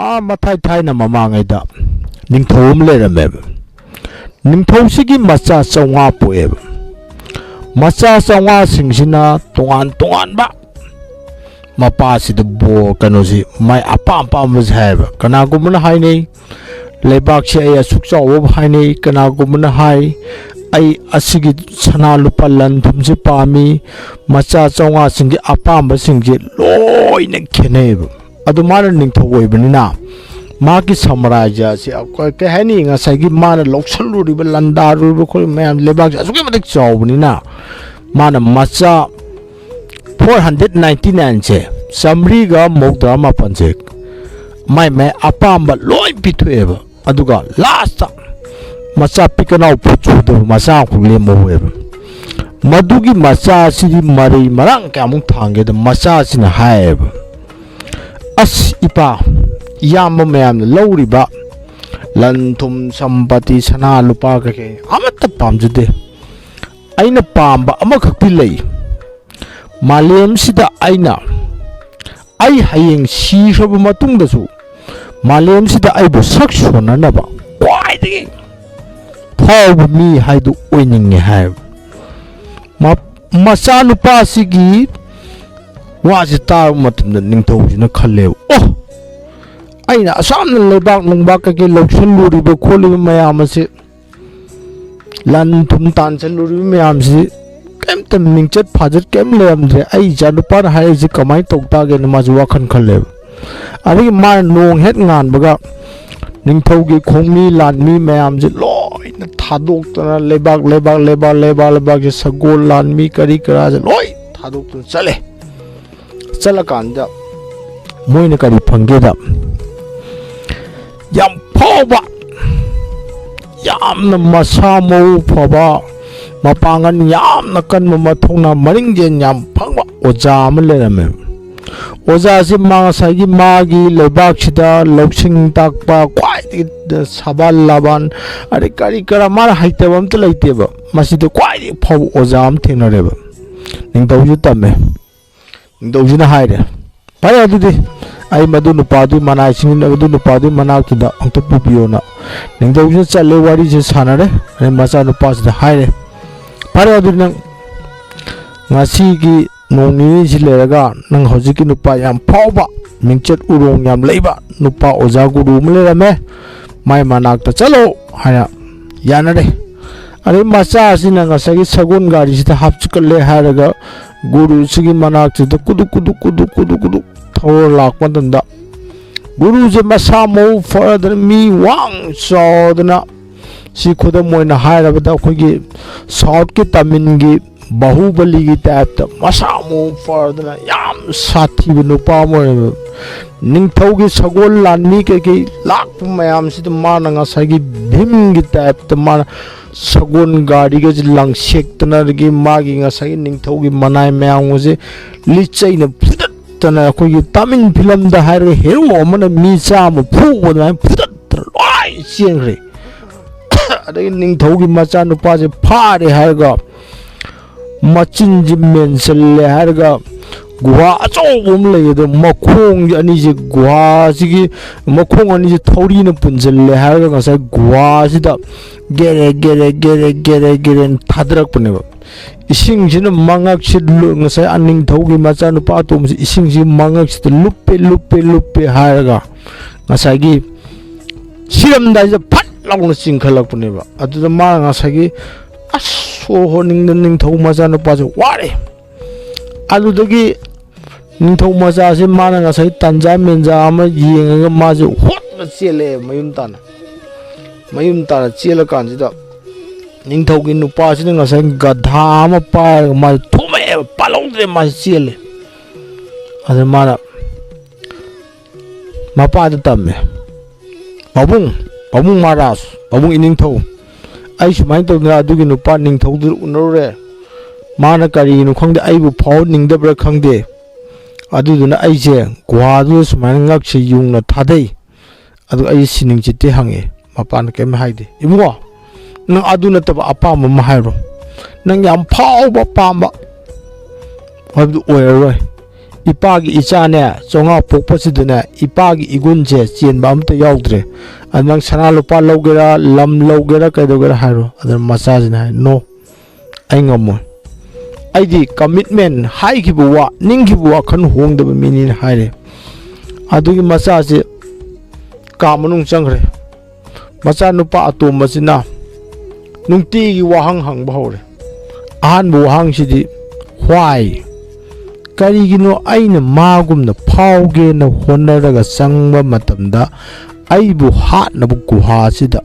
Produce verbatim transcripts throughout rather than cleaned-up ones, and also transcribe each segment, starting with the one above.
ꯑꯥ ꯃꯊꯥꯏ ꯊꯥꯏꯅ ꯃꯃꯥꯡꯉꯩꯗ ꯅꯤꯡꯊꯧ ꯑꯃ ꯂꯩꯔꯝꯃꯦꯕ꯫ ꯅꯤꯡꯊꯧꯁꯤꯒꯤ ꯃꯆꯥ ꯆꯥꯝꯃꯉꯥ ꯄꯣꯛꯑꯦꯕ꯫ ꯃꯆꯥ ꯆꯥꯝꯃꯉꯥꯁꯤꯡꯁꯤꯅ ꯇꯣꯉꯥꯟ ꯇꯣꯉꯥꯟꯕ, ꯃꯄꯥꯁꯤꯗ ꯕꯣ-, ꯀꯩꯅꯣꯁꯤ ꯃꯥꯏ ꯑꯄꯥꯝ ꯑꯄꯥꯝꯕꯁꯦ ꯍꯥꯏꯌꯦꯕ꯫ ꯀꯅꯥꯒꯨꯝꯕꯅ ꯍꯥꯏꯅꯩ, "ꯂꯩꯕꯥꯛꯁꯦ ꯑꯩ ꯑꯁꯨꯛ ꯆꯥꯎꯕ" ꯍꯥꯏꯅꯩ꯫ ꯀꯅꯥꯒꯨꯝꯕꯅ ꯍꯥꯏ, "ꯑꯩ ꯑꯁꯤꯒꯤ ꯁꯅꯥ ꯂꯨꯄꯥ ꯂꯟ ꯊꯨꯝꯁꯦ ꯄꯥꯝꯃꯤ"꯫ ꯃꯆꯥ ꯆꯥꯝꯃꯉꯥꯁꯤꯡꯒꯤ ꯑꯄꯥꯝꯕꯁꯤꯡꯁꯦ ꯂꯣꯏꯅ ꯈꯦꯠꯅꯩꯌꯦꯕ꯫ ꯑꯗꯨ ꯃꯥꯅ ꯅꯤꯡꯊꯧ ꯑꯣꯏꯕꯅꯤꯅ ꯃꯥꯒꯤ ꯁꯥꯝꯔꯥꯖ꯭ꯌꯁꯦ ꯑꯩꯈꯣꯏ ꯀꯩ ꯍꯥꯏꯅꯤ, ꯉꯁꯥꯏꯒꯤ ꯃꯥꯅ ꯂꯧꯁꯜꯂꯨꯔꯤꯕ, ꯂꯥꯟꯗꯥꯔꯨꯔꯤꯕ ꯑꯩꯈꯣꯏ ꯃꯌꯥꯝ, ꯂꯩꯕꯥꯛꯁꯦ ꯑꯁꯨꯛꯀꯤ ꯃꯇꯤꯛ ꯆꯥꯎꯕꯅꯤꯅ ꯃꯥꯅ ꯃꯆꯥ four hundred ninety nineꯁꯦ, ꯆꯥꯝꯃꯔꯤꯒ ꯃꯧꯗ꯭ꯔꯥ ꯃꯥꯄꯟꯁꯦ, ꯃꯥꯏ ꯃꯥꯏ ꯑꯄꯥꯝꯕ ꯂꯣꯏ ꯄꯤꯊꯣꯛꯑꯦꯕ꯫ ꯑꯗꯨꯒ ꯂꯥꯁꯇ ꯃꯆꯥ ꯄꯤꯛꯀꯅꯥꯎ ꯐꯨꯠ ꯁꯨꯗꯕ ꯃꯆꯥ ꯑꯃꯈꯛ ꯂꯦꯝꯍꯧꯋꯦꯕ꯫ ꯃꯗꯨꯒꯤ ꯃꯆꯥꯁꯤꯗꯤ ꯃꯔꯩ ꯃꯔꯥꯡ ꯀꯌꯥꯃꯨꯛ ꯊꯥꯡꯒꯦꯗ, ꯃꯆꯥꯁꯤꯅ ꯍꯥꯏꯌꯦꯕ, "ꯑꯁ ꯏꯄꯥ, ꯏꯌꯥꯝꯕ ꯃꯌꯥꯝꯅ ꯂꯧꯔꯤꯕ ꯂꯟ ꯊꯨꯝ, ꯁꯝꯄꯇꯤ, ꯁꯅꯥ ꯂꯨꯄꯥ ꯀꯩꯀꯩ ꯑꯃꯠꯇ ꯄꯥꯝꯖꯗꯦ꯫ ꯑꯩꯅ ꯄꯥꯝꯕ ꯑꯃꯈꯛꯇꯤ ꯂꯩ꯫ ꯃꯥꯂꯦꯝꯁꯤꯗ ꯑꯩꯅ, ꯑꯩ ꯍꯌꯦꯡ ꯁꯤꯈ꯭ꯔꯕ ꯃꯇꯨꯡꯗꯁꯨ ꯃꯥꯂꯦꯝꯁꯤꯗ ꯑꯩꯕꯨ ꯁꯛ ꯁꯣꯟꯅꯅꯕ ꯈ꯭ꯋꯥꯏꯗꯒꯤ ꯐꯥꯎꯕ ꯃꯤ ꯍꯥꯏꯗꯨ ꯑꯣꯏꯅꯤꯡꯉꯦ" ꯍꯥꯏ꯫ ꯃ-, ꯃꯆꯥꯅꯨꯄꯥꯁꯤꯒꯤ ꯋꯥꯁꯦ ꯇꯥꯕ ꯃꯇꯝꯗ ꯅꯤꯡꯊꯧꯁꯤꯅ ꯈꯜꯂꯦꯕ, "ꯑꯣ, ꯑꯩꯅ ꯑꯁꯥꯝꯅ ꯂꯩꯕꯥꯛ ꯅꯨꯡꯕꯥꯛ ꯀꯩꯀꯩ ꯂꯧꯁꯤꯜꯂꯨꯔꯤꯕ ꯈꯣꯠꯂꯤꯕ ꯃꯌꯥꯝ ꯑꯁꯤ, ꯂꯟ ꯊꯨꯝ ꯇꯥꯟꯁꯤꯜꯂꯨꯔꯤꯕ ꯃꯌꯥꯝꯁꯤ ꯀꯩꯝꯇ ꯃꯤꯡꯆꯠ ꯐꯥꯖꯠ ꯀꯩꯝ ꯂꯩꯔꯝꯗ꯭ꯔꯦ꯫ ꯑꯩ ꯏꯆꯥꯅꯨꯄꯥꯅ ꯍꯥꯏꯔꯛꯏꯁꯤ ꯀꯃꯥꯏꯅ ꯇꯧ ꯇꯥꯒꯦꯅ" ꯃꯥꯁꯨ ꯋꯥꯈꯜ ꯈꯜꯂꯦꯕ꯫ ꯑꯗꯒꯤ ꯃꯥꯅ ꯅꯣꯡ ꯍꯦꯛ ꯉꯥꯟꯕꯒ ꯅꯤꯡꯊꯧꯒꯤ ꯈꯣꯡꯃꯤ ꯂꯥꯟꯃꯤ ꯃꯌꯥꯝꯁꯦ ꯂꯣꯏꯅ ꯊꯥꯗꯣꯛꯇꯅ, ꯂꯩꯕꯥꯛ, ꯂꯩꯕꯥꯛ, ꯂꯩꯕꯥꯛ, ꯂꯩꯕꯥꯛ, ꯂꯩꯕꯥꯛꯁꯦ ꯁꯒꯣꯜ ꯂꯥꯟꯃꯤ ꯀꯔꯤ ꯀꯔꯥꯁꯦ ꯂꯣꯏ ꯊꯥꯗꯣꯛꯇꯅ ꯆꯠꯂꯦ꯫ ꯆꯠꯂꯀꯥꯟꯗ ꯃꯣꯏꯅ ꯀꯔꯤ ꯐꯪꯒꯦꯗ, ꯌꯥꯝ ꯐꯥꯎꯕ, ꯌꯥꯝꯅ ꯃꯁꯥ ꯃꯎ ꯐꯕ, ꯃꯄꯥꯡꯒꯜ ꯌꯥꯝꯅ ꯀꯟꯕ, ꯃꯊꯧꯅꯥ ꯃꯔꯤꯡꯖꯦꯜ ꯌꯥꯝ ꯐꯪꯕ ꯑꯣꯖꯥ ꯑꯃ ꯂꯩꯔꯝꯃꯦ꯫ ꯑꯣꯖꯥꯁꯤ ꯃꯥ ꯉꯁꯥꯏꯒꯤ ꯃꯥꯒꯤ ꯂꯩꯕꯥꯛꯁꯤꯗ ꯂꯧꯁꯤꯡ ꯇꯥꯛꯄ, ꯈ꯭ꯋꯥꯏꯗꯒꯤ ꯁꯕꯥꯟ ꯂꯥꯕꯥꯟ, ꯑꯗꯩ ꯀꯔꯤ ꯀꯔꯥ ꯃꯥꯅ ꯍꯩꯇꯕ ꯑꯝꯇ ꯂꯩꯇꯦꯕ꯫ ꯃꯁꯤꯗ ꯈ꯭ꯋꯥꯏꯗꯒꯤ ꯐꯕ ꯑꯣꯖꯥ ꯑꯃ ꯊꯦꯡꯅꯔꯦꯕ꯫ ꯅꯤꯡꯊꯧꯁꯨ ꯇꯝꯃꯦ꯫ ꯅꯤꯡꯊꯧꯁꯤꯅ ꯍꯥꯏꯔꯦ, "ꯐꯔꯦ, ꯑꯗꯨꯗꯤ ꯑꯩ ꯃꯗꯨ ꯅꯨꯄꯥꯗꯨꯒꯤ ꯃꯅꯥꯏꯁꯤꯡ, ꯃꯗꯨ ꯅꯨꯄꯥꯗꯨꯒꯤ ꯃꯅꯥꯛꯇꯨꯗ ꯑꯝꯇ ꯄꯨꯕꯤꯌꯣꯅ ꯅꯤꯡꯊꯧꯁꯤꯅ ꯆꯠꯂꯦ꯫ ꯋꯥꯔꯤꯁꯦ ꯁꯥꯟꯅꯔꯦ꯫ ꯑꯗꯩ ꯃꯆꯥꯅꯨꯄꯥꯁꯤꯗ ꯍꯥꯏꯔꯦ, "ꯐꯔꯦ, ꯑꯗꯨꯗꯤ ꯅꯪ ꯉꯁꯤꯒꯤ ꯅꯣꯡ ꯅꯤꯅꯤꯁꯤ ꯂꯩꯔꯒ ꯅꯪ ꯍꯧꯖꯤꯛꯀꯤ ꯅꯨꯄꯥ ꯌꯥꯝ ꯐꯥꯎꯕ, ꯃꯤꯡꯆꯠ ꯎꯔꯣꯡ ꯌꯥꯝ ꯂꯩꯕ ꯅꯨꯄꯥ ꯑꯣꯖꯥ ꯒꯨꯔꯨ ꯑꯃ ꯂꯩꯔꯝꯃꯦ, ꯃꯥꯏ ꯃꯅꯥꯛꯇ ꯆꯠꯂꯣ" ꯍꯥꯏꯅ ꯌꯥꯅꯔꯦ꯫ ꯑꯗꯩ ꯃꯆꯥꯁꯤꯅ ꯉꯁꯥꯏꯒꯤ ꯁꯒꯣꯜ ꯒꯥꯔꯤꯁꯤꯗ ꯍꯥꯞꯆꯤꯜꯂꯦ ꯍꯥꯏꯔꯒ ꯒꯨꯔꯨꯁꯤꯒꯤ ꯃꯅꯥꯛꯁꯤꯗ ꯀꯨꯗꯨꯛ ꯀꯨꯗꯨꯛ ꯀꯨꯗꯨꯛ ꯀꯨꯗꯨꯛ ꯀꯨꯗꯨꯛ ꯊꯧꯔ ꯂꯥꯛꯄ ꯃꯇꯝꯗ, ꯒꯨꯔꯨꯁꯦ ꯃꯁꯥ ꯃꯎ ꯐꯔꯗꯅ, ꯃꯤ ꯋꯥꯡ ꯆꯥꯎꯗꯅ, ꯁꯤ ꯈꯨꯗꯝ ꯑꯣꯏꯅ ꯍꯥꯏꯔꯕꯗ ꯑꯩꯈꯣꯏꯒꯤ ꯁꯥꯎꯠꯀꯤ ꯇꯥꯃꯤꯜꯒꯤ ꯕꯥꯍꯨꯕꯂꯤꯒꯤ ꯇꯥꯏꯞꯇ ꯃꯁꯥ ꯃꯎ ꯐꯔꯗꯅ ꯌꯥꯝ ꯁꯥꯊꯤꯕ ꯅꯨꯄꯥ ꯑꯃ ꯑꯣꯏꯔꯝꯃꯦꯕ꯫ ꯅꯤꯡꯊꯧꯒꯤ ꯁꯒꯣꯜ ꯂꯥꯟꯃꯤ ꯀꯩꯀꯩ ꯂꯥꯛꯄ ꯃꯌꯥꯝꯁꯤꯗ ꯃꯥꯅ ꯉꯁꯥꯏꯒꯤ ꯚꯤꯝꯒꯤ ꯇꯥꯏꯞꯇ ꯃꯥꯅ ꯁꯒꯣꯜ ꯒꯥꯔꯤꯒꯁꯦ ꯂꯪꯁꯦꯛꯇꯅ, ꯑꯗꯒꯤ ꯃꯥꯒꯤ ꯉꯁꯥꯏꯒꯤ ꯅꯤꯡꯊꯧꯒꯤ ꯃꯅꯥꯏ ꯃꯌꯥꯝꯒꯁꯦ ꯂꯤꯆꯩꯅ ꯐꯨꯗꯠꯇꯅ, ꯑꯩꯈꯣꯏꯒꯤ ꯇꯥꯃꯤꯜ ꯐꯤꯂꯝꯗ ꯍꯥꯏꯔꯒ ꯍꯦꯔꯣ ꯑꯃꯅ ꯃꯤ ꯆꯥꯝꯃ ꯐꯨꯕ ꯑꯗꯨꯃꯥꯏꯅ ꯐꯨꯗꯠꯇꯅ ꯂꯣꯏ ꯆꯦꯟꯈ꯭ꯔꯦ꯫ ꯑꯗꯒꯤ ꯅꯤꯡꯊꯧꯒꯤ ꯃꯆꯥꯅꯨꯄꯥꯁꯦ ꯐꯥꯔꯦ ꯍꯥꯏꯔꯒ ꯃꯆꯤꯟꯁꯤ ꯃꯦꯟꯁꯤꯜꯂꯦ ꯍꯥꯏꯔꯒ ꯒꯨꯍꯥ ꯑꯆꯧꯕ ꯑꯃ ꯂꯩ꯫ ꯑꯗꯣ ꯃꯈꯣꯡꯁꯦ ꯑꯅꯤꯁꯦ, ꯒꯨꯍꯥꯁꯤꯒꯤ ꯃꯈꯣꯡ ꯑꯅꯤꯁꯦ ꯊꯧꯔꯤꯅ ꯄꯨꯟꯁꯤꯜꯂꯦ ꯍꯥꯏꯔꯒ ꯉꯁꯥꯏ ꯒꯨꯍꯥꯁꯤꯗ ꯒꯦꯔꯦ ꯒꯦꯔꯦ ꯒꯦꯔꯦ ꯒꯦꯔꯦ ꯒꯦꯔꯦ ꯊꯥꯗꯔꯛꯄꯅꯦꯕ꯫ ꯏꯁꯤꯡꯁꯤꯅ ꯃꯉꯛꯁꯤ ꯂꯨ-, ꯉꯁꯥꯏ ꯑꯅꯤꯡꯊꯧꯒꯤ ꯃꯆꯥꯅꯨꯄꯥ ꯑꯇꯣꯝꯕꯁꯤ ꯏꯁꯤꯡꯁꯤ ꯃꯉꯛꯁꯤꯗ ꯂꯨꯞꯄꯦ, ꯂꯨꯞꯄꯦ, ꯂꯨꯞꯄꯦ ꯍꯥꯏꯔꯒ ꯉꯁꯥꯏꯒꯤ ꯁꯤꯔꯝꯗꯥꯏꯁꯤꯗ ꯐꯠ ꯂꯥꯎꯅ ꯆꯤꯡꯈꯠꯂꯛꯄꯅꯦꯕ꯫ ꯑꯗꯨꯗ ꯃꯥꯅ ꯉꯁꯥꯏꯒꯤ ꯑꯁ ꯁꯣꯔ ꯍꯣꯟꯅꯤꯡꯗ ꯅꯤꯡꯊꯧ ꯃꯆꯥꯅꯨꯄꯥꯁꯦ ꯋꯥꯔꯦ꯫ ꯑꯗꯨꯗꯒꯤ ꯅꯤꯡꯊꯧ ꯃꯆꯥꯁꯦ ꯃꯥꯅ ꯉꯁꯥꯏ ꯇꯟꯖꯥ ꯃꯦꯟꯖꯥ ꯑꯃ ꯌꯦꯡꯉꯒ ꯃꯥꯁꯦ ꯍꯣꯠꯅ ꯆꯦꯜꯂꯛꯑꯦ ꯃꯌꯨꯝ ꯇꯥꯅ꯫ ꯃꯌꯨꯝ ꯇꯥꯅ ꯆꯦꯜꯂꯀꯥꯟꯁꯤꯗ ꯅꯤꯡꯊꯧꯒꯤ ꯅꯨꯄꯥꯁꯤꯅ ꯉꯁꯥꯏ ꯒꯙꯥ ꯑꯃ ꯄꯥꯏꯔꯒ ꯃꯥꯁꯦ ꯊꯣꯝꯃꯛꯑꯦꯕ, ꯄꯥꯜꯍꯧꯗ꯭ꯔꯦ, ꯃꯥꯁꯦ ꯆꯦꯜꯂꯦ꯫ ꯑꯗ ꯃꯥꯅ, ꯃꯄꯥꯗ ꯇꯝꯃꯦ, "ꯄꯥꯕꯨꯡ, ꯄꯥꯕꯨꯡ ꯃꯍꯥꯔꯥꯖ, ꯄꯥꯕꯨꯡ ꯏꯅꯤꯡꯊꯧ, ꯑꯩ ꯁꯨꯃꯥꯏꯅ ꯇꯧꯗꯅ ꯑꯗꯨꯒꯤ ꯅꯨꯄꯥ ꯅꯤꯡꯊꯧꯗꯨ ꯎꯅꯔꯨꯔꯦ꯫ ꯃꯥꯅ ꯀꯔꯤꯒꯤꯅꯣ ꯈꯪꯗꯦ, ꯑꯩꯕꯨ ꯐꯥꯎꯍꯟꯅꯤꯡꯗꯕ꯭ꯔꯥ ꯈꯪꯗꯦ꯫ ꯑꯗꯨꯗꯨꯅ ꯑꯩꯁꯦ ꯒꯨꯍꯥꯗꯨꯗ ꯁꯨꯃꯥꯏꯅ ꯉꯛꯁꯦ ꯌꯨꯡꯅ ꯊꯥꯗꯩ꯫ ꯑꯗꯨꯒ ꯑꯩꯁꯦ ꯁꯤꯅꯤꯡ ꯆꯤꯠꯇꯦ" ꯍꯪꯉꯦ꯫ ꯃꯄꯥꯅ ꯀꯔꯤꯝ ꯍꯥꯏꯗꯦ꯫ "ꯏꯕꯨꯡꯉꯣ, ꯅꯪ ꯑꯗꯨ ꯅꯠꯇꯕ ꯑꯄꯥꯝꯕ ꯑꯃ ꯍꯥꯏꯔꯣ꯫ ꯅꯪ ꯌꯥꯝ ꯐꯥꯎꯕ ꯄꯥꯝꯕ ꯍꯥꯏꯕꯗꯨ ꯑꯣꯏꯔꯔꯣꯏ꯫ ꯏꯄꯥꯒꯤ ꯏꯆꯥꯅꯦ, ꯆꯥꯝꯃꯉꯥ ꯄꯣꯛꯄꯁꯤꯗꯅꯦ, ꯏꯄꯥꯒꯤ ꯏꯒꯨꯟꯁꯦ ꯆꯦꯟꯕ ꯑꯝꯇ ꯌꯥꯎꯗ꯭ꯔꯦ꯫ ꯑꯗ ꯅꯪ ꯁꯅꯥ ꯂꯨꯄꯥ ꯂꯧꯒꯦꯔꯥ, ꯂꯝ ꯂꯧꯒꯦꯔꯥ, ꯀꯩꯗꯧꯒꯦꯔꯥ ꯍꯥꯏꯔꯣ꯫ ꯑꯗꯨꯅ ꯃꯆꯥꯁꯤꯅ ꯍꯥꯏ, "No, ꯑꯩ ꯉꯝꯃꯣꯏ꯫ ꯑꯩꯗꯤ commitment, ꯍꯥꯏꯈꯤꯕ ꯋꯥ, ꯅꯤꯡꯈꯤꯕ ꯋꯥꯈꯜ ꯍꯣꯡꯗꯕ ꯃꯤꯅꯤꯅ" ꯍꯥꯏꯔꯦ꯫ ꯑꯗꯨꯒꯤ ꯃꯆꯥꯁꯦ ꯀꯥ ꯃꯅꯨꯡ ꯆꯪꯈ꯭ꯔꯦ꯫ ꯃꯆꯥꯅꯨꯄꯥ ꯑꯇꯣꯝꯕꯁꯤꯅ ꯅꯨꯡꯇꯤꯒꯤ ꯋꯥꯍꯪ ꯍꯪꯕ ꯍꯧꯔꯦ꯫ ꯑꯍꯥꯟꯕ ꯋꯥꯍꯪꯁꯤꯗꯤ, "Why? ꯀꯔꯤꯒꯤꯅꯣ ꯑꯩꯅ ꯃꯥꯒꯨꯝꯅ ꯐꯥꯎꯒꯦꯅ ꯍꯣꯠꯅꯔꯒ ꯆꯪꯕ ꯃꯇꯝꯗ ꯑꯩꯕꯨ ꯍꯥꯠꯅꯕ ꯒꯨꯍꯥꯁꯤꯗ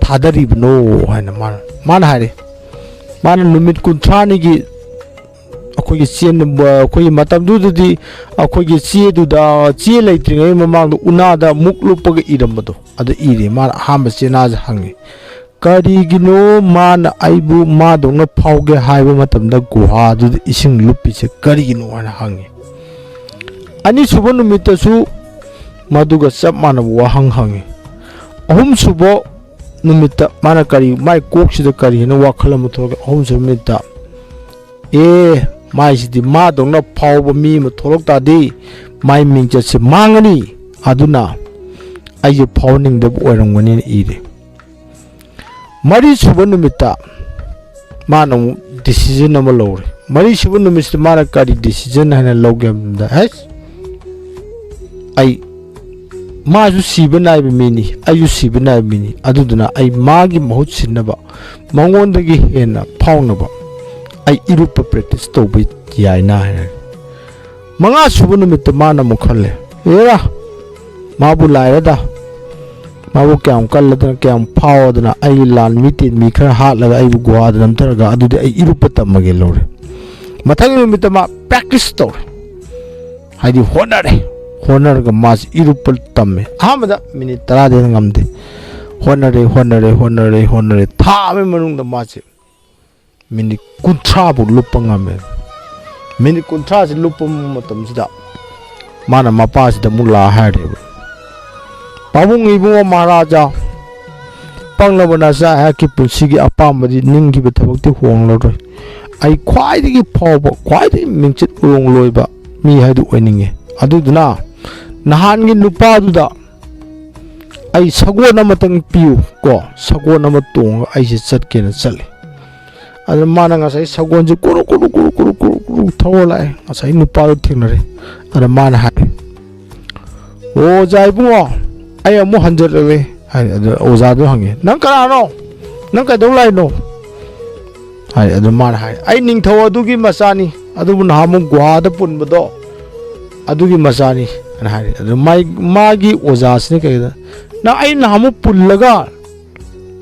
ꯊꯥꯗꯔꯤꯕꯅꯣ?" ꯍꯥꯏꯅ ꯃꯥꯅ, ꯃꯥꯅ ꯍꯥꯏꯔꯦ꯫ ꯃꯥꯅ ꯅꯨꯃꯤꯠ ꯀꯨꯟꯊ꯭ꯔꯥꯅꯤꯒꯤ ꯑꯩꯈꯣꯏꯒꯤ ꯆꯦꯟ-, ꯑꯩꯈꯣꯏꯒꯤ ꯃꯇꯝꯗꯨꯗꯗꯤ ꯑꯩꯈꯣꯏꯒꯤ ꯆꯦꯗꯨꯗ, ꯆꯦ ꯂꯩꯇ꯭ꯔꯤꯉꯩ ꯃꯃꯥꯡꯗ ꯎꯅꯥꯗ ꯃꯨꯛ ꯂꯨꯞꯄꯒ ꯏꯔꯝꯕꯗꯣ, ꯑꯗꯨ ꯏꯔꯦ꯫ ꯃꯥꯅ ꯑꯍꯥꯟꯕ ꯆꯦꯅꯥꯁꯦ ꯍꯪꯉꯤ, "ꯀꯔꯤꯒꯤꯅꯣ ꯃꯥꯅ ꯑꯩꯕꯨ ꯃꯥꯗꯧꯅ ꯐꯥꯎꯒꯦ ꯍꯥꯏꯕ ꯃꯇꯝꯗ ꯒꯨꯍꯥꯗꯨꯗ ꯏꯁꯤꯡ ꯂꯨꯞꯄꯤꯁꯦ ꯀꯔꯤꯒꯤꯅꯣ?" ꯍꯥꯏꯅ ꯍꯪꯉꯤ꯫ ꯑꯅꯤꯁꯨꯕ ꯅꯨꯃꯤꯠꯇꯁꯨ ꯃꯗꯨꯒ ꯆꯞ ꯃꯥꯟꯅꯕ ꯋꯥꯍꯪ ꯍꯪꯉꯤ꯫ ꯑꯍꯨꯝꯁꯨꯕ ꯅꯨꯃꯤꯠꯇ ꯃꯥꯅ ꯀꯔꯤ, ꯃꯥꯏ ꯀꯣꯛꯁꯤꯗ ꯀꯔꯤꯅꯣ ꯋꯥꯈꯜ ꯑꯃ ꯊꯣꯛꯂꯛꯀꯦ? ꯑꯍꯨꯝꯁꯨꯕ ꯅꯨꯃꯤꯠꯇ, "ꯑꯦ, ꯃꯥꯏꯁꯤꯗꯤ ꯃꯥꯗꯧꯅ ꯐꯥꯎꯕ ꯃꯤ ꯑꯃ ꯊꯣꯛꯂꯛ ꯇꯥꯔꯗꯤ ꯃꯥꯏ ꯃꯤꯡꯆꯠꯁꯦ ꯃꯥꯡꯉꯅꯤ, ꯑꯗꯨꯅ ꯑꯩꯁꯦ ꯐꯥꯎꯍꯟꯅꯤꯡꯗꯕ ꯑꯣꯏꯔꯝꯒꯅꯤꯅ" ꯏꯔꯦ꯫ ꯃꯔꯤꯁꯨꯕ ꯅꯨꯃꯤꯠꯇ ꯃꯥꯅ ꯑꯃꯨꯛ decision ꯑꯃ ꯂꯧꯔꯦ꯫ ꯃꯔꯤꯁꯨꯕ ꯅꯨꯃꯤꯠꯁꯤꯗ ꯃꯥꯅ ꯀꯔꯤ decision ꯍꯥꯏꯅ ꯂꯧꯒꯦ ꯍꯥꯏꯕꯗ, "ꯍꯩꯁ, ꯑꯩ, ꯃꯥꯁꯨ ꯁꯤꯕ ꯅꯥꯏꯕ ꯃꯤꯅꯤ, ꯑꯩꯁꯨ ꯁꯤꯕ ꯅꯥꯏꯕ ꯃꯤꯅꯤ, ꯑꯗꯨꯗꯨꯅ ꯑꯩ ꯃꯥꯒꯤ ꯃꯍꯨꯠ ꯁꯤꯟꯅꯕ, ꯃꯉꯣꯟꯗꯒꯤ ꯍꯦꯟꯅ ꯐꯥꯎꯅꯕ ꯑꯩ ꯏꯔꯨꯞꯄ practice ꯇꯧꯕ ꯌꯥꯏꯅ" ꯍꯥꯏꯔꯦ꯫ ꯃꯉꯥꯁꯨꯕ ꯅꯨꯃꯤꯠꯇ ꯃꯥꯅ ꯑꯃꯨꯛ ꯈꯜꯂꯦ, "ꯑꯦꯔꯥ, ꯃꯥꯕꯨ ꯂꯥꯏꯔꯗ, ꯃꯥꯕꯨ ꯀꯌꯥꯝ ꯀꯜꯂꯗꯅ, ꯀꯌꯥꯝ ꯐꯥꯎꯗꯅ, ꯑꯩꯒꯤ ꯂꯥꯟꯃꯤ ꯇꯤꯟꯃꯤ ꯈꯔ ꯍꯥꯠꯂꯒ ꯑꯩꯕꯨ ꯒꯨꯍꯥꯗ ꯅꯝꯊꯔꯒ ꯑꯗꯨꯗꯤ ꯑꯩ ꯏꯔꯨꯞꯄ ꯇꯝꯃꯒꯦ" ꯂꯧꯔꯦ꯫ ꯃꯊꯪꯒꯤ ꯅꯨꯃꯤꯠꯇ ꯃꯥ practice ꯇꯧꯔꯦ, ꯍꯥꯏꯗꯤ ꯍꯣꯠꯅꯔꯦ꯫ ꯍꯣꯠꯅꯔꯒ ꯃꯥꯁꯤ ꯏꯔꯨꯞꯄ ꯇꯝꯃꯦ꯫ ꯑꯍꯥꯟꯕꯗ ꯃꯤꯅꯤꯠ ꯇꯔꯥꯗꯩ ꯍꯦꯟꯅ ꯉꯝꯗꯦ꯫ ꯍꯣꯠꯅꯔꯦ, ꯍꯣꯠꯅꯔꯦ, ꯍꯣꯠꯅꯔꯦ, ꯍꯣꯠꯅꯔꯦ꯫ ꯊꯥ ꯑꯃꯒꯤ ꯃꯅꯨꯡꯗ ꯃꯥꯁꯦ ꯃꯤꯅꯤꯠ ꯀꯨꯟꯊ꯭ꯔꯥ ꯐꯥꯎ ꯂꯨꯞꯄ ꯉꯝꯃꯦ꯫ ꯃꯤꯅꯤꯠ ꯀꯨꯟꯊ꯭ꯔꯥꯁꯤ ꯂꯨꯞꯄ ꯃꯇꯝꯁꯤꯗ ꯃꯥꯅ ꯃꯄꯥꯁꯤꯗ ꯑꯃꯨꯛ ꯂꯥꯛꯑ ꯍꯥꯏꯔꯦꯕ, "ꯄꯥꯕꯨꯡ ꯏꯕꯨꯡꯉꯣ ꯃꯍꯥꯔꯥꯖꯥ, ꯄꯪꯂꯕ ꯅꯆꯥ ꯑꯩꯍꯥꯛꯀꯤ ꯄꯨꯟꯁꯤꯒꯤ ꯑꯄꯥꯝꯕꯗꯤ, ꯅꯤꯡꯈꯤꯕ ꯊꯕꯛꯇꯤ ꯍꯣꯡꯂꯔꯣꯏ꯫ ꯑꯩ ꯈ꯭ꯋꯥꯏꯗꯒꯤ ꯐꯥꯎꯕ, ꯈ꯭ꯋꯥꯏꯗꯒꯤ ꯃꯤꯡꯆꯠ ꯎꯔꯣꯡ ꯂꯣꯏꯕ ꯃꯤ ꯍꯥꯏꯗꯨ ꯑꯣꯏꯅꯤꯡꯉꯤ꯫ ꯑꯗꯨꯗꯨꯅ ꯅꯍꯥꯟꯒꯤ ꯅꯨꯄꯥꯗꯨꯗ ꯑꯩ ꯁꯒꯣꯜ ꯑꯃꯇꯪ ꯄꯤꯌꯨ ꯀꯣ, ꯁꯒꯣꯜ ꯑꯃ ꯇꯣꯡꯉꯒ ꯑꯩꯁꯦ ꯆꯠꯀꯦꯅ ꯆꯠꯂꯤ꯫ ꯑꯗ ꯃꯥꯅ ꯉꯁꯥꯏ ꯁꯒꯣꯜꯁꯦ ꯀꯨꯔꯨ ꯀꯨꯔꯨ ꯀꯨꯔꯨ ꯀꯨꯔꯨ ꯀꯨꯔꯨ ꯀꯨꯔꯨ ꯊꯧꯔ ꯂꯥꯛꯑꯦ꯫ ꯉꯁꯥꯏ ꯅꯨꯄꯥꯗꯣ ꯊꯦꯡꯅꯔꯦ꯫ ꯑꯗ ꯃꯥꯅ ꯍꯥꯏ, "ꯑꯣ, ꯑꯣꯖꯥ ꯏꯕꯨꯡꯉꯣ, ꯑꯩ ꯑꯃꯨꯛ ꯍꯟꯖꯜꯂꯛꯂꯦ" ꯍꯥꯏ꯫ ꯑꯗ ꯑꯣꯖꯥꯗꯣ ꯍꯪꯉꯦ, "ꯅꯪ ꯀꯅꯥꯅꯣ? ꯅꯪ ꯀꯩꯗꯧ ꯂꯥꯛꯏꯅꯣ?" ꯍꯥꯏ꯫ ꯑꯗ ꯃꯥꯅ ꯍꯥꯏ, "ꯑꯩ ꯅꯤꯡꯊꯧ ꯑꯗꯨꯒꯤ ꯃꯆꯥꯅꯤ, ꯑꯗꯨꯕꯨ ꯅꯍꯥꯟꯃꯨꯛ ꯒꯨꯍꯥꯗ ꯄꯨꯟꯕꯗꯣ ꯑꯗꯨꯒꯤ ꯃꯆꯥꯅꯤ" ꯍꯥꯏꯅ ꯍꯥꯏꯔꯦ꯫ ꯑꯗ ꯃꯥꯏ-, ꯃꯥꯒꯤ ꯑꯣꯖꯥꯁꯤꯅ ꯀꯩꯗ, "ꯅꯪ ꯑꯩ ꯅꯍꯥꯟꯃꯨꯛ ꯄꯨꯜꯂꯒ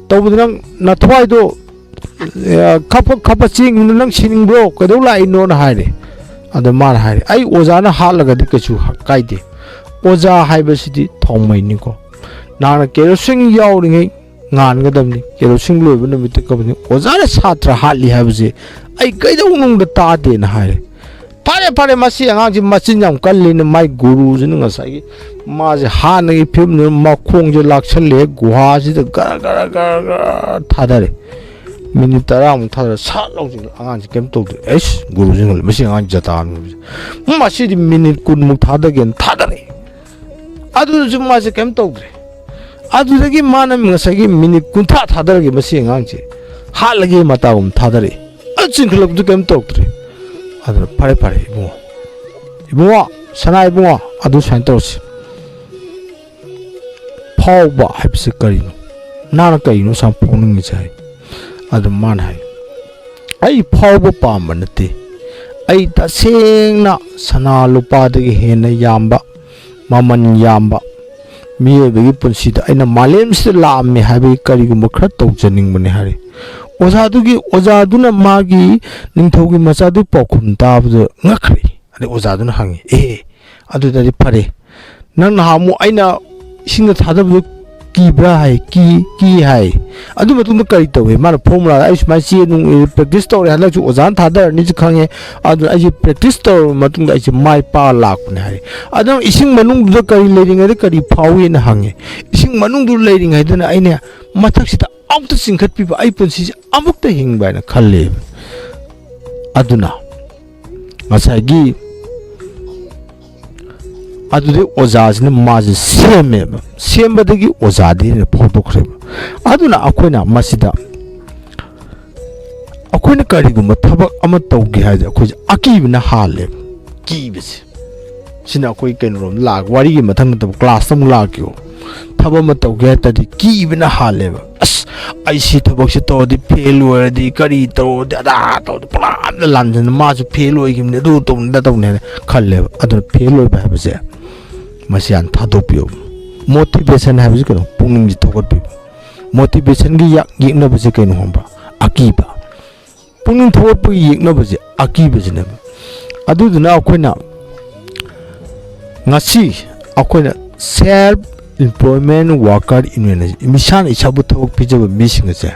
ꯇꯧꯕꯗ ꯅꯪ ꯅꯊ꯭ꯋꯥꯏꯗꯣ, ꯑꯦ, ꯈꯞꯄ ꯈꯞꯄ ꯆꯦꯡꯉꯤꯗꯨꯅ ꯅꯪ ꯁꯤꯅꯤꯡꯕ꯭ꯔꯣ? ꯀꯩꯗꯧ ꯂꯥꯛꯏꯅꯣꯅ?" ꯍꯥꯏꯔꯦ꯫ ꯑꯗ ꯃꯥꯅ ꯍꯥꯏꯔꯦ, "ꯑꯩ ꯑꯣꯖꯥꯅ ꯍꯥꯠꯂꯒꯗꯤ ꯀꯩꯁꯨ ꯀꯥꯏꯗꯦ꯫ ꯑꯣꯖꯥ ꯍꯥꯏꯕꯁꯤꯗꯤ ꯊꯥꯎꯃꯩꯅꯤꯀꯣ꯫ ꯅꯍꯥꯛꯅ ꯀꯦꯔꯣꯁꯤꯟ ꯌꯥꯎꯔꯤꯉꯩ ꯉꯥꯟꯒꯗꯕꯅꯤ꯫ ꯀꯦꯔꯣꯁꯤꯟ ꯂꯣꯏꯕ ꯅꯨꯃꯤꯠꯇ ꯀꯞꯄꯅꯤ꯫ ꯑꯣꯖꯥꯅ ꯁꯥꯇ꯭ꯔ ꯍꯥꯠꯂꯤ ꯍꯥꯏꯕꯁꯦ ꯑꯩ ꯀꯩꯗꯧꯅꯨꯡꯗ ꯇꯥꯗꯦꯅ" ꯍꯥꯏꯔꯦ꯫ "ꯐꯔꯦ, ꯐꯔꯦ, ꯃꯁꯤ ꯑꯉꯥꯡꯁꯤ ꯃꯆꯤꯟ ꯌꯥꯝ ꯀꯜꯂꯤꯅ" ꯃꯥꯏ ꯒꯨꯔꯨꯁꯤꯅ ꯉꯁꯥꯏꯒꯤ ꯃꯥꯁꯦ ꯍꯥꯟꯅꯒꯤ ꯐꯤꯕꯝꯗꯨꯗ ꯃꯈꯣꯡꯁꯦ ꯂꯥꯛꯁꯜꯂꯦ, ꯒꯨꯍꯥꯁꯤꯗ ꯒꯔ ꯒꯔ ꯒꯔ ꯒꯔ ꯊꯥꯗꯔꯦ꯫ ꯃꯤꯅꯤꯠ ꯇꯔꯥꯃꯨꯛ ꯊꯥꯗꯔꯦ, ꯁꯠ ꯂꯥꯎ ꯆꯤꯡꯈꯠꯂꯦ꯫ ꯑꯉꯥꯡꯁꯤ ꯀꯩꯝ ꯇꯧꯗ꯭ꯔꯦ꯫ ꯑꯩꯁ, ꯒꯨꯔꯨꯁꯤ ꯉꯛꯂꯦ, "ꯃꯁꯤ ꯑꯉꯥꯡꯁꯤ ꯖꯇꯥꯅꯤ꯫ ꯃꯁꯤꯗꯤ ꯃꯤꯅꯤꯠ ꯀꯨꯟꯃꯨꯛ ꯊꯥꯗꯒꯦꯅ ꯊꯥꯗꯔꯦ꯫ ꯑꯗꯨꯗꯁꯨ ꯃꯥꯁꯦ ꯀꯩꯝ ꯇꯧꯗ꯭ꯔꯦ꯫ ꯑꯗꯨꯗꯒꯤ ꯃꯥꯅ ꯉꯁꯥꯏꯒꯤ ꯃꯤꯅꯤꯠ ꯀꯨꯟꯊ꯭ꯔꯥ ꯊꯥꯗꯔꯒꯦ ꯃꯁꯤ ꯑꯉꯥꯡꯁꯦ ꯍꯥꯠꯂꯒꯦ ꯃꯇꯥꯒꯨꯝ ꯊꯥꯗꯔꯛꯑꯦ꯫ ꯑꯗꯨ ꯆꯤꯡꯈꯠꯂꯛꯄꯗꯨ ꯀꯩꯝ ꯇꯧꯔꯛꯇ꯭ꯔꯦ꯫ ꯑꯗꯨꯅ ꯐꯔꯦ, ꯐꯔꯦ, ꯏꯕꯨꯡꯉꯣ, ꯏꯕꯨꯡꯉꯣ, ꯁꯅꯥ ꯏꯕꯨꯡꯉꯣ, ꯑꯗꯨ ꯁꯨꯃꯥꯏꯅ ꯇꯧꯔꯁꯤ꯫ ꯐꯥꯎꯕ ꯍꯥꯏꯕꯁꯤ ꯀꯔꯤꯅꯣ? ꯅꯍꯥꯛꯅ ꯀꯔꯤꯅꯣ ꯁꯨꯃꯥꯏꯅ ꯐꯥꯎꯅꯤꯡꯉꯤꯁꯦ?" ꯍꯥꯏ꯫ ꯑꯗꯨ ꯃꯥꯅ ꯍꯥꯏ, "ꯑꯩ ꯐꯥꯎꯕ ꯄꯥꯝꯕ ꯅꯠꯇꯦ꯫ ꯑꯩ ꯇꯁꯦꯡꯅ ꯁꯅꯥ ꯂꯨꯄꯥꯗꯒꯤ ꯍꯦꯟꯅ ꯌꯥꯝꯕ, ꯃꯃꯜ ꯌꯥꯝꯕ ꯃꯤꯑꯣꯏꯕꯒꯤ ꯄꯨꯟꯁꯤꯗ ꯑꯩꯅ ꯃꯥꯂꯦꯝꯁꯤꯗ ꯂꯥꯛꯑꯝꯃꯦ ꯍꯥꯏꯕꯒꯤ ꯀꯔꯤꯒꯨꯝꯕ ꯈꯔ ꯇꯧꯖꯅꯤꯡꯕꯅꯦ" ꯍꯥꯏꯔꯦ꯫ ꯑꯣꯖꯥꯗꯨꯒꯤ, ꯑꯣꯖꯥꯗꯨꯅ ꯃꯥꯒꯤ ꯅꯤꯡꯊꯧꯒꯤ ꯃꯆꯥꯗꯨꯒꯤ ꯄꯥꯎꯈꯨꯝ ꯇꯥꯕꯗ ꯉꯛꯈ꯭ꯔꯦ꯫ ꯑꯗꯩ ꯑꯣꯖꯥꯗꯨꯅ ꯍꯪꯉꯦ, "ꯑꯦ, ꯑꯗꯨꯗꯗꯤ ꯐꯔꯦ, ꯅꯪ ꯅꯍꯥꯟꯃꯨꯛ ꯑꯩꯅ ꯏꯁꯤꯡꯗ ꯊꯥꯗꯕꯗꯨ ꯀꯤꯕ꯭ꯔꯥ?" ꯍꯥꯏ꯫ "ꯀꯤ, ꯀꯤ" ꯍꯥꯏ꯫ "ꯑꯗꯨ ꯃꯇꯨꯡꯗ ꯀꯔꯤ ꯇꯧꯏ?" ꯃꯥꯅ ꯐꯣꯔꯃꯨꯂꯥꯗ, "ꯑꯩ ꯁꯨꯃꯥꯏꯅ ꯆꯦ ꯅꯨꯡ practice ꯇꯧꯔꯦ, ꯍꯟꯗꯛꯁꯨ ꯑꯣꯖꯥꯅ ꯊꯥꯗꯔꯅꯤꯁꯨ ꯈꯪꯉꯦ, ꯑꯗꯨꯅ ꯑꯩꯁꯦ practice ꯇꯧꯔꯕ ꯃꯇꯨꯡꯗ ꯑꯩꯁꯦ ꯃꯥꯏ ꯄꯥꯛꯑ ꯂꯥꯛꯄꯅꯦ" ꯍꯥꯏ꯫ "ꯑꯗꯣ ꯅꯪ ꯏꯁꯤꯡ ꯃꯅꯨꯡꯗꯨꯗ ꯀꯔꯤ ꯂꯩꯔꯤꯉꯩꯗ ꯀꯔꯤ ꯐꯥꯎꯏꯅ?" ꯍꯪꯉꯦ꯫ "ꯏꯁꯤꯡ ꯃꯅꯨꯡꯗꯨ ꯂꯩꯔꯤꯉꯩꯗꯅ ꯑꯩꯅ ꯃꯊꯛꯁꯤꯗ ꯑꯃꯨꯛꯇ ꯆꯤꯡꯈꯠꯄꯤꯕ, ꯑꯩ ꯄꯨꯟꯁꯤꯁꯦ ꯑꯃꯨꯛꯇ ꯍꯤꯡꯕ ꯍꯥꯏꯅ ꯈꯜꯂꯦ" ꯑꯗꯨꯅ ꯉꯁꯥꯏꯒꯤ ꯑꯗꯨꯗꯩ ꯑꯣꯖꯥꯁꯤꯅ ꯃꯥꯁꯦ ꯁꯦꯝꯃꯦꯕ, ꯁꯦꯝꯕꯗꯒꯤ ꯑꯣꯖꯥꯗꯤ ꯍꯦꯟꯅ ꯐꯥꯎꯗꯣꯛꯈ꯭ꯔꯦꯕ꯫ ꯑꯗꯨꯅ ꯑꯩꯈꯣꯏꯅ ꯃꯁꯤꯗ, ꯑꯩꯈꯣꯏꯅ ꯀꯔꯤꯒꯨꯝꯕ ꯊꯕꯛ ꯑꯃ ꯇꯧꯒꯦ ꯍꯥꯏꯔꯗꯤ ꯑꯩꯈꯣꯏꯁꯦ ꯑꯀꯤꯕꯅ ꯍꯥꯜꯂꯦꯕ꯫ ꯀꯤꯕꯁꯦ ꯁꯤꯅ ꯑꯩꯈꯣꯏ ꯀꯩꯅꯣꯔꯣꯝꯗ ꯂꯥꯛ, ꯋꯥꯔꯤꯒꯤ ꯃꯊꯪ ꯅꯠꯇꯕ, ꯀ꯭ꯂꯥꯁꯇ ꯑꯃꯨꯛ ꯂꯥꯛꯀꯦꯕ꯫ ꯊꯕꯛ ꯑꯃ ꯇꯧꯒꯦ ꯍꯥꯏ ꯇꯥꯔꯗꯤ ꯀꯤꯕꯅ ꯍꯥꯜꯂꯦꯕ꯫ "ꯑꯁ, ꯑꯩ ꯁꯤ ꯊꯕꯛꯁꯤ ꯇꯧꯔꯗꯤ ꯐꯦꯜ ꯑꯣꯏꯔꯗꯤ, ꯀꯔꯤ ꯇꯧꯔꯗꯤ, ꯑꯗꯥ ꯇꯧꯔꯗꯤ", ꯄꯨꯔꯥ ꯑꯝꯗ ꯂꯥꯟꯖꯟꯅ, "ꯃꯥꯁꯨ ꯐꯦꯜ ꯑꯣꯏꯈꯤꯕꯅꯤ, ꯑꯗꯨ ꯇꯧꯕꯅꯤ, ꯑꯗꯥ ꯇꯧꯕꯅꯤ" ꯍꯥꯏꯅ ꯈꯜꯂꯦꯕ꯫ ꯑꯗꯨꯅ ꯐꯦꯜ ꯑꯣꯏꯕ ꯍꯥꯏꯕꯁꯦ ꯃꯁꯤ ꯍꯥꯟꯅ ꯊꯥꯗꯣꯛꯄꯤꯌꯣ꯫ ꯃꯣꯇꯤꯚꯦꯁꯟ ꯍꯥꯏꯕꯁꯤ ꯀꯩꯅꯣ? ꯄꯨꯛꯅꯤꯡꯁꯤ ꯊꯧꯒꯠꯄꯤꯕ꯫ ꯃꯣꯇꯤꯚꯦꯁꯟꯒꯤ ꯌꯥ-, ꯌꯦꯛꯅꯕꯁꯦ ꯀꯩꯅꯣ ꯈꯪꯕ꯭ꯔꯥ? ꯑꯀꯤꯕ꯫ ꯄꯨꯛꯅꯤꯡ ꯊꯧꯒꯠꯄꯒꯤ ꯌꯦꯛꯅꯕꯁꯦ ꯑꯀꯤꯕꯁꯤꯅꯦꯕ꯫ ꯑꯗꯨꯗꯨꯅ ꯑꯩꯈꯣꯏꯅ ꯉꯁꯤ ꯑꯩꯈꯣꯏꯅ Self Employment Worker Union ꯍꯥꯏꯁꯦ, ꯏꯁꯥꯅ ꯏꯁꯥꯕꯨ ꯊꯕꯛ ꯄꯤꯖꯕ ꯃꯤꯁꯤꯡ ꯑꯁꯦ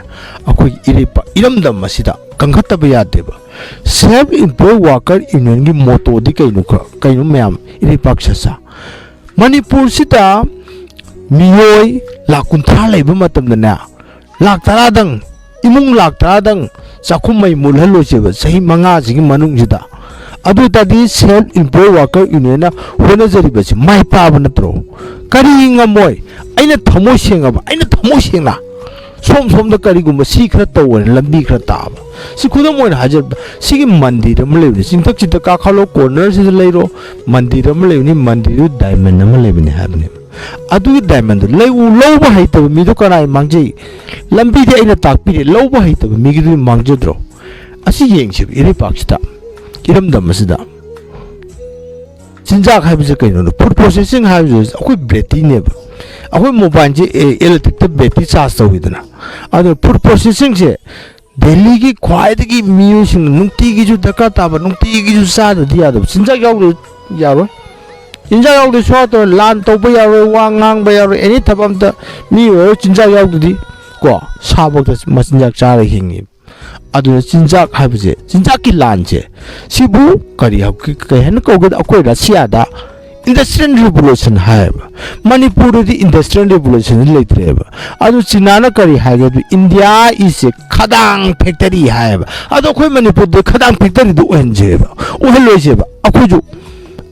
ꯑꯩꯈꯣꯏꯒꯤ ꯏꯔꯩꯄꯥꯛ ꯏꯔꯝꯗꯝ ꯑꯁꯤꯗ ꯀꯟꯈꯠꯇꯕ ꯌꯥꯗꯦꯕ꯫ Self Employed Worker Unionꯒꯤ ꯃꯣꯇꯣꯗꯤ ꯀꯩꯅꯣ ꯈ-, ꯀꯩꯅꯣ ꯃꯌꯥꯝ ꯏꯔꯩꯄꯥꯛ ꯁꯥꯁꯥ? ꯃꯅꯤꯄꯨꯔꯁꯤꯗ ꯃꯤꯑꯣꯏ ꯂꯥꯈ ꯀꯨꯟꯊ꯭ꯔꯥ ꯂꯩꯕ ꯃꯇꯝꯗꯅꯦ, ꯂꯥꯈ ꯇꯔꯥꯗꯪ, ꯏꯃꯨꯡ ꯂꯥꯈ ꯇꯔꯥꯗꯪ ꯆꯥꯛꯈꯨꯝ ꯃꯩ ꯃꯨꯠꯍꯜꯂꯣꯏꯁꯦꯕ ꯆꯍꯤ ꯃꯉꯥꯁꯤꯒꯤ ꯃꯅꯨꯡꯁꯤꯗ꯫ ꯑꯗꯨ ꯑꯣꯏ ꯇꯥꯔꯗꯤ Self Employed Worker Unionꯅ ꯍꯣꯠꯅꯖꯔꯤꯕꯁꯤ ꯃꯥꯏ ꯄꯥꯛꯑꯕ ꯅꯠꯇ꯭ꯔꯣ? ꯀꯔꯤ ꯉꯝꯃꯣꯏ? ꯑꯩꯅ ꯊꯃꯣꯏ ꯁꯦꯡꯉꯕ, ꯑꯩꯅ ꯊꯃꯣꯏ ꯁꯦꯡꯅ ꯁꯣꯝ ꯁꯣꯝꯗ ꯀꯔꯤꯒꯨꯝꯕ ꯁꯤ ꯈꯔ ꯇꯧꯑꯣꯅ ꯂꯝꯕꯤ ꯈꯔ ꯇꯥꯛꯑꯕ꯫ ꯁꯤ ꯈꯨꯗꯝ ꯑꯣꯏꯅ ꯍꯥꯏꯖꯔꯕꯗ, ꯁꯤꯒꯤ ꯃꯟꯗꯤꯔ ꯑꯃ ꯂꯩꯕꯅꯤ, ꯆꯤꯡꯊꯛꯁꯤꯗ ꯀꯥꯈꯠꯂꯣ, ꯀꯣꯔꯅꯔꯁꯤꯗ ꯂꯩꯔꯣ, ꯃꯟꯗꯤꯔ ꯑꯃ ꯂꯩꯕꯅꯤ, ꯃꯟꯗꯤꯔꯗꯨ ꯗꯥꯏꯃꯟ ꯑꯃ ꯂꯩꯕꯅꯤ ꯍꯥꯏꯕꯅꯦꯕ꯫ ꯑꯗꯨꯒꯤ ꯗꯥꯏꯃꯟꯗꯨ ꯂꯩ-, ꯂꯧꯕ ꯍꯩꯇꯕ ꯃꯤꯗꯣ ꯀꯅꯥꯏ ꯃꯥꯡꯖꯩ? ꯂꯝꯕꯤꯗꯤ ꯑꯩꯅ ꯇꯥꯛꯄꯤꯔꯦ, ꯂꯧꯕ ꯍꯩꯇꯕ ꯃꯤꯒꯤꯗꯨꯗꯤ ꯃꯥꯡꯖꯗ꯭ꯔꯣ? ꯑꯁꯤ ꯌꯦꯡꯁꯦꯕ, ꯏꯔꯩꯄꯥꯛꯁꯤꯗ, ꯏꯔꯝꯗꯝ ꯑꯁꯤꯗ꯫ ꯆꯤꯟꯖꯥꯛ ꯍꯥꯏꯕꯁꯦ ꯀꯩꯅꯣꯅꯣ? Food processing ꯍꯥꯏꯕꯁꯦ ꯑꯩꯈꯣꯏ ꯕꯦꯇ꯭ꯔꯤꯅꯦꯕ꯫ ꯑꯩꯈꯣꯏ ꯃꯣꯕꯥꯏꯜꯁꯦ, ꯑꯦ, ꯏꯂꯦꯛꯇ꯭ꯔꯤꯛꯇ ꯕꯦꯇ꯭ꯔꯤ ꯆꯥꯔꯖ ꯇꯧꯋꯤꯗꯅ꯫ ꯑꯗꯣ food processingꯁꯦ ꯗꯦꯜꯂꯤꯒꯤ ꯈ꯭ꯋꯥꯏꯗꯒꯤ ꯃꯤꯑꯣꯏꯁꯤꯡꯅ ꯅꯨꯡꯇꯤꯒꯤꯁꯨ ꯗꯔꯀꯥꯔ ꯇꯥꯕ, ꯅꯨꯡꯇꯤꯒꯤꯁꯨ ꯆꯥꯗ꯭ꯔꯗꯤ ꯌꯥꯗꯕ꯫ ꯆꯤꯟꯖꯥꯛ ꯌꯥꯎꯗ꯭ꯔꯗꯤ ꯌꯥꯔꯣꯏ꯫ ꯆꯤꯟꯖꯥꯛ ꯌꯥꯎꯗ꯭ꯔꯗꯤ ꯁꯣꯛꯂꯛꯇꯧꯔꯦ, ꯂꯥꯟ ꯇꯧꯕ ꯌꯥꯔꯣꯏ, ꯋꯥ ꯉꯥꯡꯕ ꯌꯥꯔꯣꯏ, ꯑꯦꯅꯤ ꯊꯕꯛ ꯑꯝꯇ ꯃꯤ ꯑꯣꯏꯔꯣꯏ ꯆꯤꯟꯖꯥꯛ ꯌꯥꯎꯗ꯭ꯔꯗꯤ꯫ ꯀꯣ, ꯁꯥꯐꯧꯗ ꯃꯆꯤꯟꯖꯥꯛ ꯆꯥꯔ ꯍꯤꯡꯉꯤ꯫ ꯑꯗꯨꯅ ꯆꯤꯟꯖꯥꯛ ꯍꯥꯏꯕꯁꯦ, ꯆꯤꯟꯖꯥꯛꯀꯤ ꯂꯥꯟꯁꯦ, ꯁꯤꯕꯨ ꯀꯔꯤ ꯍꯧ-, ꯀꯩ ꯍꯥꯏꯅ ꯀꯧꯒꯦꯗ? ꯑꯩꯈꯣꯏ ꯔꯁꯤꯌꯥꯗ Industrial Revolution ꯍꯥꯏꯌꯦꯕ꯫ ꯃꯅꯤꯄꯨꯔꯗꯗꯤ Industrial Revolution ꯂꯩꯇ꯭ꯔꯦꯕ꯫ ꯑꯗꯨ ꯆꯤꯅꯥꯅ ꯀꯔꯤ ꯍꯥꯏꯒꯦ? India is a ꯈꯗꯥꯡ factory ꯍꯥꯏꯌꯦꯕ꯫ ꯑꯗꯣ ꯑꯩꯈꯣꯏ ꯃꯅꯤꯄꯨꯔꯗ ꯈꯗꯥꯡ factoryꯗꯨ ꯑꯣꯏꯍꯟꯁꯦꯕ, ꯑꯣꯏꯍꯜꯂꯣꯏꯁꯦꯕ꯫ ꯑꯩꯈꯣꯏꯁꯨ,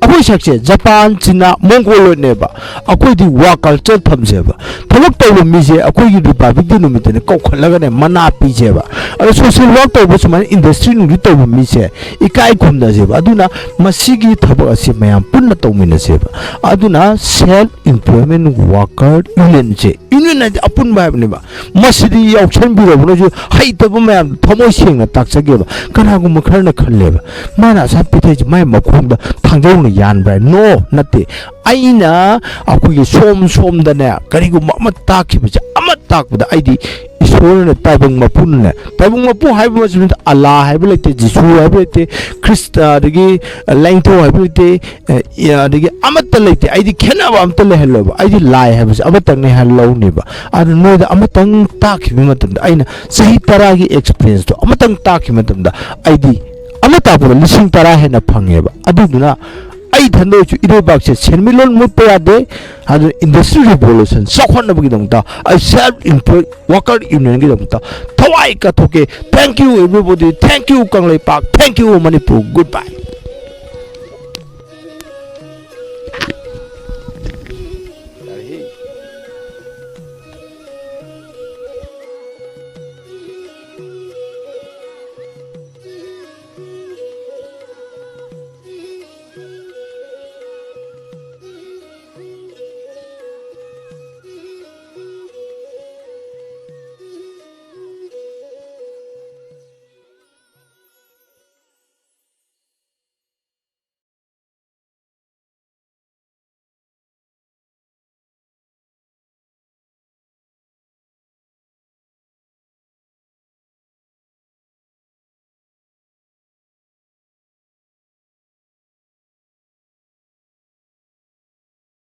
ꯑꯩꯈꯣꯏ ꯁꯛꯁꯦ ꯖꯄꯥꯟ, ꯆꯤꯅꯥ, ꯃꯣꯡꯒꯣꯂꯣꯏꯗꯅꯦꯕ꯫ ꯑꯩꯈꯣꯏꯗꯤ work culture ꯊꯝꯁꯦꯕ꯫ ꯊꯕꯛ ꯇꯧꯕ ꯃꯤꯁꯦ ꯑꯩꯈꯣꯏꯒꯤ Republic Day ꯅꯨꯃꯤꯠꯇꯅꯦ ꯀꯧꯈꯠꯂꯒꯅꯦ ꯃꯅꯥ ꯄꯤꯁꯦꯕ꯫ ꯑꯗꯣ social work ꯇꯧꯕ ꯁꯨꯃꯥꯏꯅ industry ꯅꯨꯡꯗꯤ ꯇꯧꯕ ꯃꯤꯁꯦ ꯏꯀꯥꯏ ꯈꯨꯝꯅꯁꯦꯕ꯫ ꯑꯗꯨꯅ ꯃꯁꯤꯒꯤ ꯊꯕꯛ ꯑꯁꯤ ꯃꯌꯥꯝ ꯄꯨꯟꯅ ꯇꯧꯃꯤꯟꯅꯁꯦꯕ꯫ ꯑꯗꯨꯅ Self Employment Worker Unionꯁꯦ, union ꯍꯥꯏꯗꯤ ꯑꯄꯨꯟꯕ ꯍꯥꯏꯕꯅꯦꯕ, ꯃꯁꯤꯗꯤ ꯌꯥꯎꯁꯟꯕꯤꯔꯕꯅꯁꯨ ꯍꯩꯇꯕ ꯃꯌꯥꯝꯗꯣ ꯊꯃꯣꯏ ꯁꯦꯡꯅ ꯇꯥꯛꯆꯒꯦꯕ꯫ ꯀꯅꯥꯒꯨꯝꯕ ꯈꯔꯅ ꯈꯜꯂꯦꯕ, "ꯃꯥꯅ ꯑꯁꯥ ꯄꯤꯊꯩꯁꯦ ꯃꯥꯏ ꯃꯈꯣꯡꯗ ꯊꯥꯡꯖꯧꯅ ꯌꯥꯟꯕ꯭ꯔꯥ?" No, ꯅꯠꯇꯦ꯫ ꯑꯩꯅ ꯑꯩꯈꯣꯏꯒꯤ ꯁꯣꯝ ꯁꯣꯝꯗꯅꯦ ꯀꯔꯤꯒꯨꯝꯕ ꯑꯃ ꯇꯥꯛꯈꯤꯕꯁꯦ, ꯑꯃ ꯇꯥꯛꯄꯗ ꯑꯩꯗꯤ ꯏꯁꯣꯔꯅ, ꯇꯥꯏꯕꯪ ꯃꯄꯨꯅꯅꯦ, ꯇꯥꯏꯕꯪ ꯃꯄꯨ ꯍꯥꯏꯕ ꯃꯁꯤꯗ ꯑꯂꯥ ꯍꯥꯏꯕ ꯂꯩꯇꯦ, ꯖꯤꯁꯨ ꯍꯥꯏꯕ ꯂꯩꯇꯦ, ꯈ꯭ꯔꯤꯁꯇ, ꯑꯗꯒꯤ ꯂꯥꯏꯅꯤꯡꯊꯧ ꯍꯥꯏꯕ ꯂꯩꯇꯦ, ꯑꯦ, ꯑꯗꯒꯤ ꯑꯃꯠꯇ ꯂꯩꯇꯦ꯫ ꯑꯩꯗꯤ ꯈꯦꯠꯅꯕ ꯑꯝꯇ ꯂꯩꯍꯜꯂꯣꯏꯕ꯫ ꯑꯩꯗꯤ ꯂꯥꯏ ꯍꯥꯏꯕꯁꯦ ꯑꯃꯇꯪꯅꯦ ꯍꯥꯏꯅ ꯂꯧꯅꯦꯕ꯫ ꯑꯗꯨ ꯅꯣꯏꯗ ꯑꯃꯇꯪ ꯇꯥꯛꯈꯤꯕ ꯃꯇꯝꯗ, ꯑꯩꯅ ꯆꯍꯤ ꯇꯔꯥꯒꯤ experienceꯇꯣ ꯑꯃꯇꯪ ꯇꯥꯛꯈꯤꯕ ꯃꯇꯝꯗ, ꯑꯩꯗꯤ ꯑꯃ ꯇꯥꯛꯄꯗ ꯂꯤꯁꯤꯡ ꯇꯔꯥ ꯍꯦꯟꯅ ꯐꯪꯉꯦꯕ꯫ ꯑꯗꯨꯗꯨꯅ ꯑꯩ ꯏꯊꯟꯗ ꯑꯣꯏꯁꯨ ꯏꯔꯩꯕꯥꯛꯁꯦ ꯁꯦꯟꯃꯤꯠꯂꯣꯟ ꯃꯨꯠꯄ ꯌꯥꯗꯦ꯫ ꯑꯗꯨꯅ Industrial Revolution ꯆꯥꯎꯈꯠꯅꯕꯒꯤꯗꯃꯛꯇ ꯑꯩ Self Employed Worker Unionꯒꯤꯗꯃꯛꯇ ꯊꯋꯥꯏ ꯀꯠꯊꯣꯛꯀꯦ꯫ Thank you everybody, thank you Kangleipak, thank you Manipur, goodbye꯫